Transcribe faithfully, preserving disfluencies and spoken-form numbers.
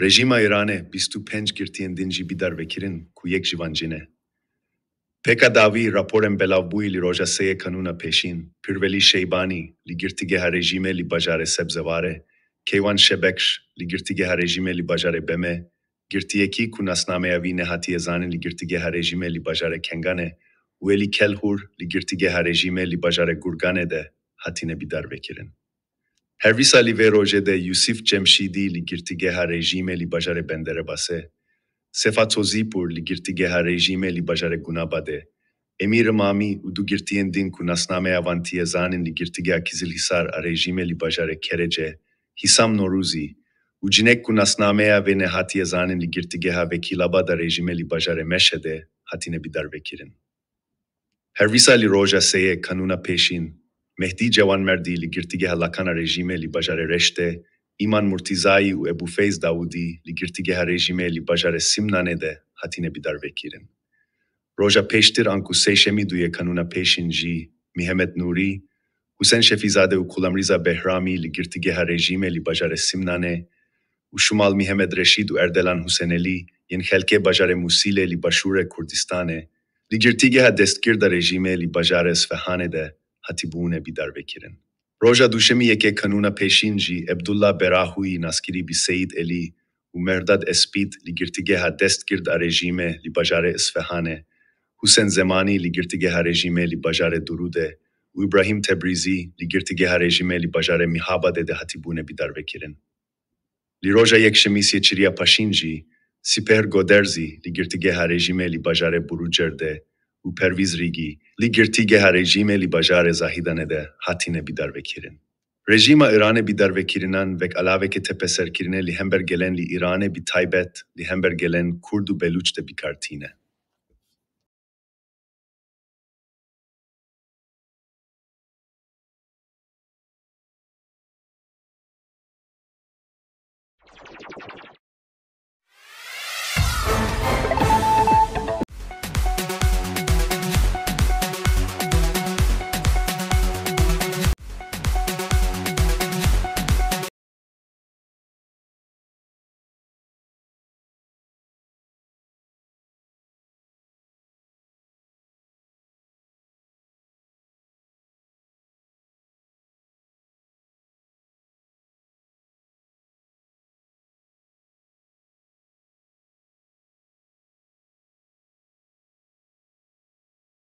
Rejîma Îranê bîst û pênc girtiyên din jî bî darvekirin ku yek ji van jin e. Pêka dawî raporên belavbûyî li roja sê yê kanûna pêşîn, Pîrvelî Şeybanî li girtîgeha rejîmê li bajarê Sebzewarê, Keywan Şebekş li girtîgeha rejîmê li bajarê Bemê, girtiyekî ku nasnameya wî nehatiye zanîn li girtîgeha rejîmê li bajarê Kenganê û Elî Kelhûr li girtîgeha rejîmê li bajarê Gurganê de hatine bîdarvekirin. Hervîsa li vê rojê de Yûsif Cemşîdî li girtîgeha rejîmê li bajarê Benderebasê, Sefa Tozîpûr li girtîgeha rejîmê li bajarê Gunabadê, Emîr Mamî û du girtiyên din ku nasnameya wan tiye zanîn li girtîgeha Kizilhîsar a rejîmê li bajarê Kerece, Hîsam Norûzî û cinek ku nasnameya wê nehatiye zanîn li girtîgeha Vekîlabad a rejîmê li bajarê Meşedê hatine bîdarvekirin. Hervîsa li roja sê yê kanûna pêşîn, Mehdî Cewanmerdî li girtîgeha Lakana rejîmê li bajarê Reştê, Îman Murtîzayî û Ebû Feyz Dawûdî li girtîgeha rejîmê li bajarê Simnanê de hatine bîdarvekirin. Roja pêştir anku sêşemî du yê kanûna pêşîn jî Mihemed Nûrî, Husên Şefîzade û Kulamrîza Behramî li girtîgeha rejîmê li bajarê Simnanê û Şumal Mihemed Reşîd û Erdelan Husênelî yên xelkê bajarê Mûsîlê li başûrê Kurdistanê, li girtîgeha destgird a rejîmê li bajarê Sfehanê de hatibûne bîdarvekirin. Roja duşemî yekê kanûna pêşîn jî Ebdullah Berahûyî naskirî bi Seyîd Elî û Mehrdad Espîd li girtîgeha destgird a rejîmê li bajarê Isfehanê, Husên Zemanî li girtîgeha rejîmê li bajarê Durûdê û Îbrahîm Tebrîzî li girtîgeha rejîmê li bajarê Mihabadê de hatibûne bîdarvekirin. Li roja yekşemî sê çiriya paşîn jî Sîpêhr Goderzî li girtîgeha rejîmê li bajarê Burûcerdê û Pervîz Rîgî li girtîgeha rejîmê li bajarê Zahîdanê de hatine bîdarvekirin. Rejîma Îranê bîdarvekirinan wek alaveke tepeserkirinê li hember gelên li Îranê bi taybet li hember gelên Kurd û Belûç de bi kar tîne.